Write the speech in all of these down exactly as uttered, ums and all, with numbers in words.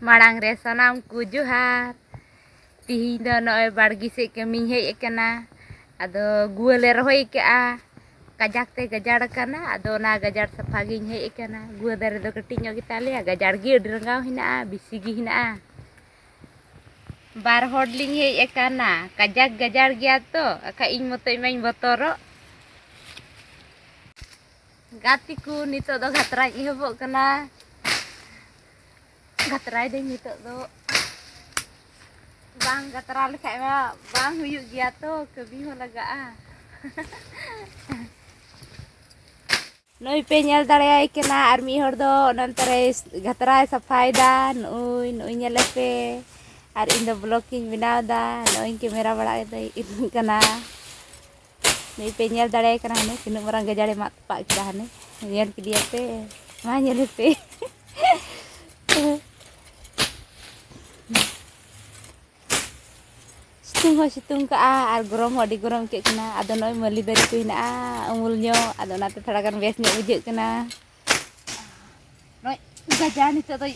ᱢᱟᱲᱟᱝ ᱨᱮ ᱥᱟᱱᱟᱢ ᱠᱚ ᱡᱚᱦᱟᱨ᱾ ᱛᱤᱦᱤᱧ ᱫᱚ ᱱᱚᱜᱼᱚᱭ ᱵᱟᱲᱜᱮ ᱥᱮᱫ ᱠᱟᱹᱢᱤᱧ ᱦᱮᱡ ᱟᱠᱟᱱᱟ᱾ ᱟᱫᱚ ᱜᱩᱣᱟᱹ ᱞᱮ ᱨᱚᱦᱚᱭ ᱠᱟᱜᱼᱟ, ᱠᱟᱡᱟᱠ ᱛᱮ ᱜᱟᱡᱟᱲ ᱟᱠᱟᱱᱟ᱾ ᱟᱫᱚ ᱚᱱᱟ ᱜᱟᱡᱟᱲ ᱥᱟᱯᱷᱟ ᱜᱤᱧ ᱦᱮᱡ ᱟᱠᱟᱱᱟ᱾ ᱜᱩᱣᱟᱹ ᱫᱟᱨᱮ ᱫᱚ ᱠᱟᱹᱴᱤᱡ ᱧᱚᱜ ᱜᱮᱛᱟᱞᱮᱭᱟ, ᱜᱟᱡᱟᱲ ᱜᱮ ᱟᱹᱰᱤ ᱨᱟᱸᱜᱟᱣ ᱦᱮᱱᱟᱜᱼᱟ, ᱵᱮᱥᱤ ᱜᱮ ᱦᱮᱱᱟᱜᱼᱟ᱾ ᱵᱟᱨ ᱦᱚᱲ ᱞᱤᱧ ᱦᱮᱡ ᱟᱠᱟᱱᱟ, ᱠᱟᱡᱟᱠ ᱜᱟᱡᱟᱲ ᱜᱮᱭᱟ ᱛᱚ, ᱟᱠᱷᱟᱡ ᱤᱧ ᱢᱚᱛᱚᱡ ᱢᱟᱧ ᱵᱚᱛᱚᱨᱚᱜ᱾ ᱜᱟᱛᱮ ᱠᱚ, ᱱᱤᱛᱚᱜ ᱫᱚ ᱜᱷᱟᱛᱨᱟᱧ ᱮᱦᱚᱵᱚᱜ ᱠᱟᱱᱟ᱾ ᱜᱷᱟᱛᱨᱟᱭ ᱫᱟᱹᱧ ᱱᱤᱛᱚᱜ ᱫᱚ᱾ ᱵᱟᱝ ᱜᱷᱟᱛᱨᱟ ᱞᱮᱠᱷᱟᱡ ᱢᱟ ᱵᱟᱝ ᱦᱩᱭᱩᱜ ᱜᱮᱭᱟ ᱛᱚ, ᱠᱟᱹᱢᱤ ᱦᱚᱸ ᱞᱟᱜᱟᱜᱼᱟ᱾ ᱱᱩᱭ ᱯᱮ ᱧᱮᱞ ᱫᱟᱲᱮᱭᱟᱭ ᱠᱟᱱᱟ, ᱟᱨ ᱢᱤᱫ ᱦᱚᱲ ᱫᱚ ᱚᱱᱮ ᱚᱱᱛᱮ ᱨᱮ ᱜᱷᱟᱛᱨᱟᱭ ᱥᱟᱯᱷᱟᱭᱮᱫᱟ᱾ ᱱᱩᱭ, ᱱᱩᱭ ᱧᱮᱞᱮ ᱯᱮ᱾ ᱟᱨ ᱤᱧ ᱫᱚ vlog ᱤᱧ ᱵᱮᱱᱟᱣ ᱮᱫᱟ᱾ ᱱᱚᱜᱼᱚᱭ ᱤᱧ camera ᱵᱟᱲᱟ ᱠᱟᱛᱮ ᱤᱫᱤ ᱠᱟᱱᱟ᱾ ᱱᱩᱭ ᱯᱮ ᱧᱮᱞ ᱫᱟᱲᱮᱭᱟᱭ ᱠᱟᱱᱟ, ᱦᱟᱱᱮ ᱛᱤᱱᱟᱹᱜ ᱢᱟᱨᱟᱝ ᱜᱟᱡᱟᱲᱮ ᱢᱟᱜ ᱛᱚᱯᱟᱜ ᱠᱮᱫᱟ᱾ ᱦᱟᱱᱮ ᱧᱮᱞ ᱠᱮᱫᱮᱭᱟ ᱯᱮ, ᱢᱟ ᱧᱮᱞᱮ ᱯᱮ᱾ ᱥᱤᱛᱩᱝ ᱦᱚᱸ ᱥᱤᱛᱩᱝ ᱠᱟᱜᱼᱟ ᱟᱨ ᱜᱚᱨᱚᱢ ᱦᱚᱸ ᱟᱹᱰᱤ ᱜᱚᱨᱚᱢ ᱟᱹᱭᱠᱟᱹᱜ ᱠᱟᱱᱟ᱾ ᱟᱫᱚ ᱱᱚᱜᱼᱚᱭ ᱢᱟᱹᱞᱤ ᱫᱟᱨᱮ ᱠᱚ ᱦᱮᱱᱟᱜᱼᱟ ᱩᱢᱩᱞ ᱧᱚᱜ, ᱟᱫᱚ ᱚᱱᱟᱛᱮ ᱛᱷᱚᱲᱟ ᱜᱟᱱ ᱵᱮᱥ ᱧᱚᱜ ᱵᱩᱡᱷᱟᱹᱜ ᱠᱟᱱᱟ᱾ ᱱᱚᱜᱼᱚᱭ ᱜᱟᱡᱟᱲ ᱱᱤᱛᱚᱜ ᱫᱚ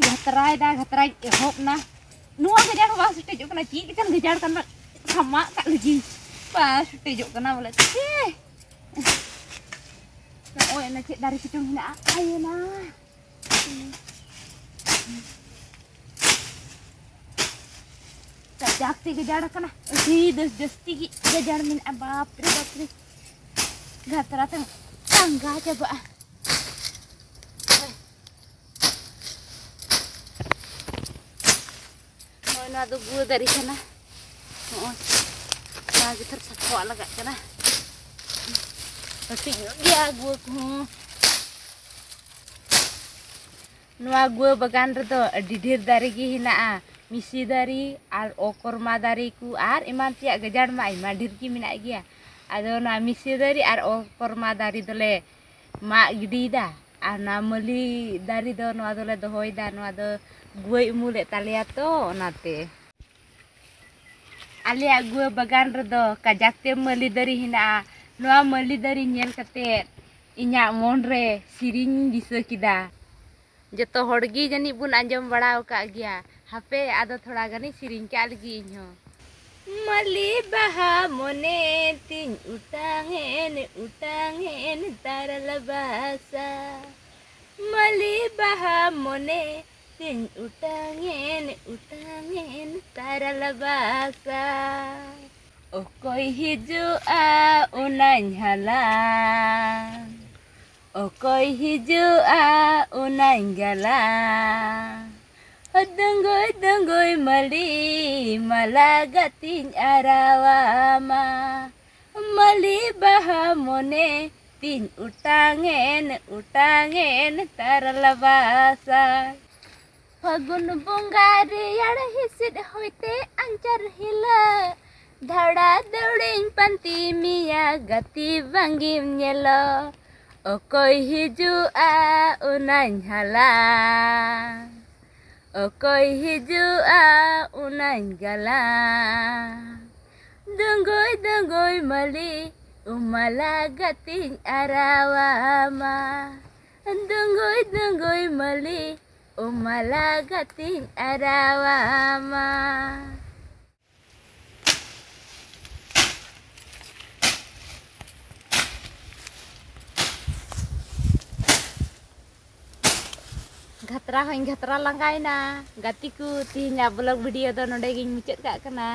ᱜᱷᱟᱛᱨᱟᱭᱮᱫᱟ, ᱜᱷᱟᱛᱨᱟᱧ ᱮᱦᱚᱵ ᱱᱟ᱾ ᱱᱚᱣᱟ ᱜᱟᱡᱟᱲ ᱦᱚᱸ ᱵᱟᱝ ᱥᱮᱴᱮᱡᱚᱜ ᱠᱟᱱᱟ, ᱪᱮᱫ ᱞᱮᱠᱟᱱ ᱜᱟᱡᱟᱲ ᱠᱟᱱᱟ, ᱥᱟᱢᱟᱜ ᱠᱟᱜ ᱞᱟᱹᱜᱤᱫ ᱵᱟᱝ ᱥᱮᱴᱮᱡᱚᱜ ᱠᱠᱟᱱᱟ ᱵᱚᱞᱮ᱾ ᱪᱮ ᱱᱚᱜᱼᱚᱭ ᱚᱱᱟ ᱪᱮᱫ ᱫᱟᱨᱮ ᱠᱚᱪᱚᱝ ᱦᱮᱱᱟᱜᱼᱟ, ᱟᱭᱮ ᱢᱟ᱾ ᱠᱟᱡᱟᱠ ᱛᱮ ᱜᱟᱡᱟᱲ ᱠᱟᱱᱟ, ᱟᱹᱰᱤ ᱫᱟᱹᱥ ᱡᱟᱹᱥᱛᱤ ᱜᱮ ᱜᱟᱡᱟᱲ ᱢᱮᱱᱟᱜᱼᱟ᱾ ᱵᱟᱯ ᱨᱮ ᱵᱟᱯ ᱨᱮ, ᱜᱷᱟᱛᱨᱟ ᱛᱮᱢ ᱞᱟᱸᱜᱟ ᱪᱟᱵᱟᱜᱼᱟ᱾ ᱱᱚᱜᱼᱚᱭ ᱱᱚᱣᱟ ᱫᱚ ᱜᱩᱣᱟᱹ ᱫᱟᱨᱮ ᱠᱟᱱᱟ᱾ ᱱᱚᱜᱼᱚᱭ ᱱᱚᱣᱟ ᱜᱮ ᱛᱷᱚᱨ ᱥᱟᱯᱷᱟᱣᱟᱜ ᱞᱟᱜᱟᱜ ᱠᱟᱱᱟ᱾ ᱠᱟᱹᱴᱤᱡ ᱧᱚᱜ ᱜᱮᱭᱟ ᱜᱩᱣᱟᱹ ᱠᱚᱦᱚᱸ᱾ ᱱᱚᱣᱟ ᱜᱩᱣᱟᱹ ᱵᱟᱜᱟᱱ ᱨᱮᱫᱚ ᱟᱹᱰᱤ ᱰᱷᱮᱨ ᱫᱟᱨᱮ ᱜᱮ ᱦᱮᱱᱟᱜᱼᱟ᱾ ᱢᱤᱥᱤ ᱫᱟᱨᱮ ᱟᱨ ᱚᱠᱚᱨᱢᱟ ᱫᱟᱨᱮ ᱠᱚ ᱟᱨ ᱮᱢᱟᱱ ᱛᱮᱭᱟᱜ ᱜᱟᱡᱟᱲ ᱢᱟ ᱟᱭᱢᱟ ᱰᱷᱮᱨ ᱜᱮ ᱢᱮᱱᱟᱜ ᱜᱮᱭᱟ᱾ ᱟᱫᱚ ᱱᱚᱣᱟ ᱢᱤᱥᱤ ᱫᱟᱨᱮ ᱟᱨ ᱚᱠᱚᱨᱢᱟ ᱫᱟᱨᱮ ᱫᱚᱞᱮ ᱢᱟᱜ ᱜᱤᱰᱤᱭᱮᱫᱟ᱾ ᱟᱨ ᱱᱚᱣᱟ ᱢᱟᱹᱞᱤ ᱫᱟᱨᱮ ᱫᱚ, ᱱᱚᱣᱟ ᱫᱚᱞᱮ ᱫᱚᱦᱚᱭᱮᱫᱟ᱾ ᱱᱚᱣᱟ ᱫᱚ ᱜᱩᱣᱟᱹᱭ ᱩᱢᱩᱞᱮᱫ ᱛᱟᱞᱮᱭᱟ ᱛᱚ, ᱚᱱᱟᱛᱮ᱾ ᱟᱞᱮᱭᱟᱜ ᱜᱩᱣᱟᱹ ᱵᱟᱜᱟᱱ ᱨᱮᱫᱚ ᱠᱟᱡᱟᱠ ᱛᱮ ᱢᱟᱹᱞᱤ ᱫᱟᱨᱮ ᱦᱮᱱᱟᱜᱼᱟ᱾ ᱱᱚᱣᱟ ᱢᱟᱹᱞᱤ ᱫᱟᱨᱮ ᱧᱮᱞ ᱠᱟᱛᱮ ᱤᱧᱟᱹᱜ ᱢᱚᱱ ᱨᱮ ᱥᱮᱨᱮᱧ ᱤᱧ ᱫᱤᱥᱟᱹ ᱠᱮᱫᱟ᱾ ᱡᱚᱛᱚ ᱦᱚᱲ ᱜᱮ ᱡᱟᱹᱱᱤᱡ ᱵᱚᱱ ᱟᱸᱡᱚᱢ ᱵᱟᱲᱟ ᱟᱠᱟᱫ ᱜᱮᱭᱟ᱾ ᱦᱟᱯᱮ, ᱟᱫᱚ ᱛᱷᱚᱲᱟ ᱜᱟᱱᱤᱧ ᱥᱮᱨᱮᱧ ᱠᱟᱜ ᱞᱮᱜᱮ ᱤᱧ ᱦᱚᱸ᱾ ᱢᱟᱹᱞᱤ ᱵᱟᱦᱟ ᱢᱚᱱᱮ ᱛᱤᱧ ᱚᱴᱟᱝ ᱮᱱ, ᱚᱴᱟᱝ ᱮᱱ ᱛᱟᱨᱟᱞ ᱵᱟᱥᱟ᱾ ᱢᱟᱹᱞᱤ ᱵᱟᱦᱟ ᱢᱚᱱᱮ ᱛᱤᱧ ᱚᱴᱟᱝ ᱮᱱ, ᱚᱴᱟᱝ ᱮᱱ ᱛᱟᱨᱟᱞ ᱵᱟᱥᱟ᱾ ᱚᱠᱚᱭ ᱦᱤᱡᱩᱜᱼᱟ ᱚᱱᱟᱧ ᱦᱟᱞᱟᱝ? ᱚᱠᱚᱭ ᱦᱤᱡᱩᱜᱼᱟ ᱚᱱᱟᱧ ᱜᱟᱞᱟᱝ? ᱫᱩᱸᱜᱩᱭ ᱫᱩᱸᱜᱩᱭ ᱢᱟᱹᱞᱤ, ᱢᱟᱞᱟ ᱜᱟᱛᱤᱧ ᱟᱨᱟᱣᱟᱢᱟ᱾ ᱢᱟᱹᱞᱤ ᱵᱟᱦᱟ ᱢᱚᱱᱮ ᱛᱤᱧ ᱚᱴᱟᱝ ᱮᱱ, ᱚᱴᱟᱝ ᱮᱱ ᱛᱟᱨᱟᱞ ᱵᱟᱥᱟ᱾ ᱯᱷᱟᱹᱜᱩᱱ ᱵᱚᱸᱜᱟ ᱨᱮᱭᱟᱲ ᱦᱤᱸᱥᱤᱫ ᱦᱚᱭᱛᱮ ᱟᱧᱪᱟᱨ ᱦᱤᱞᱟᱹᱜ, ᱫᱷᱟᱣᱲᱟ ᱫᱷᱟᱹᱣᱲᱤᱧ ᱯᱟᱱᱛᱮ ᱢᱮᱭᱟ ᱜᱟᱛᱮ ᱵᱟᱝᱜᱮᱢ ᱧᱮᱞᱚᱜ᱾ ᱚᱠᱚᱭ ᱦᱤᱡᱩᱜᱼᱟ ᱚᱱᱟᱧ ᱦᱟᱞᱟᱝ? ᱚᱠᱚᱭ ᱦᱤᱡᱩᱜᱼᱟ ᱚᱱᱟᱧ ᱜᱟᱞᱟᱝ? ᱫᱩᱸᱜᱩᱭ ᱫᱩᱸᱜᱩᱭ ᱢᱟᱹᱞᱤ, ᱩᱢᱟᱞᱟ ᱜᱟᱛᱮᱧ ᱟᱨᱟᱣᱟᱢᱟ᱾ ᱫᱩᱸᱜᱩᱭ ᱫᱩᱸᱜᱩᱭ ᱢᱟᱹᱞᱤ, ᱩᱢᱟᱞᱟ ᱜᱟᱛᱮᱧ ᱟᱨᱟᱣᱟᱢᱟ᱾ ᱜᱷᱟᱛᱨᱟ ᱦᱚᱸᱧ ᱜᱷᱟᱛᱨᱟ ᱞᱟᱸᱜᱟᱭᱮᱱᱟ᱾ ᱜᱟᱛᱮ ᱠᱚ, ᱛᱮᱦᱮᱧᱟᱜ vlog video ᱫᱚ ᱱᱚᱰᱮ ᱜᱤᱧ ᱢᱩᱪᱟᱹᱫ ᱠᱟᱜ ᱠᱟᱱᱟ᱾